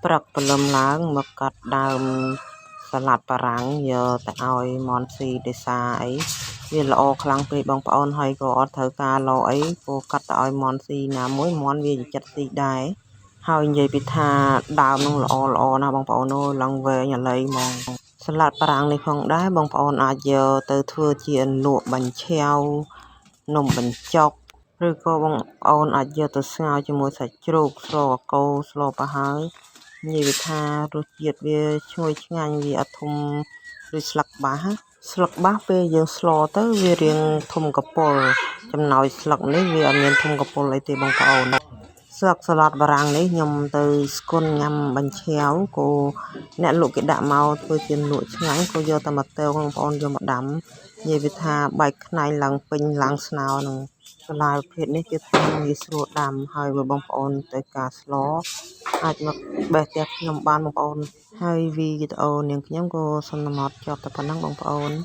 ព្រឹកព្រលឹមឡើងមកកាត់ដើមសាឡាត់បារាំងយកទៅឲ្យមាន់ស៊ីដោយសារអីវាល្អខ្លាំងពេកបងប្អូនហើយក៏អត់ត្រូវការឡអីក៏កាត់ទៅឲ្យមាន់ស៊ីណាមួយមាន់វាចិត្តស៊ីដែរហើយនិយាយពីថាដើមនឹងល្អល្អណាស់បងប្អូនអើយឡើងវែងអាឡីហ្មងសាឡាត់បារាំងនេះផងដែរបងប្អូនអាចយកទៅធ្វើជាលក់បាញ់ឆាវនំបញ្ចុកឬក៏បងប្អូនអាចយកទៅស្ងោរជាមួយសាច់ជ្រូកស្លកូស្លប្រហើរនិយាយថារសជាតិវាឈ្ងុយឆ្ងាញ់វាអត់ធំដូចស្លឹកបាសស្លឹកបាសពេលយើងស្លទៅវារាងធំកពុលចំណោយស្លឹកនេះវាអត់មានធំកពុលអីទេបងប្អូនស្លឹកសាឡាត់បារាំងនេះខ្ញុំទៅស្គុនញ៉ាំបាញ់ឆាវក៏អ្នកលក់គេដាក់មកធ្វើជាលក់ឆ្ងាញ់ក៏យកតែមកតេវបងប្អូនយកមកដាំនិយាយវាថាបែកខ្នែងឡើងពេញឡើងស្នោនឹងបន្លែប្រភេទនេះគឺថាងាយស្រួលដាំហើយបើបងប្អូនទៅការស្លអាចមកបេះផ្ទះខ្ញុំបានបងប្អូនហើយវីដេអូនាងខ្ញុំក៏សន្មតចប់តែប៉ុណ្ណឹងបងប្អូន។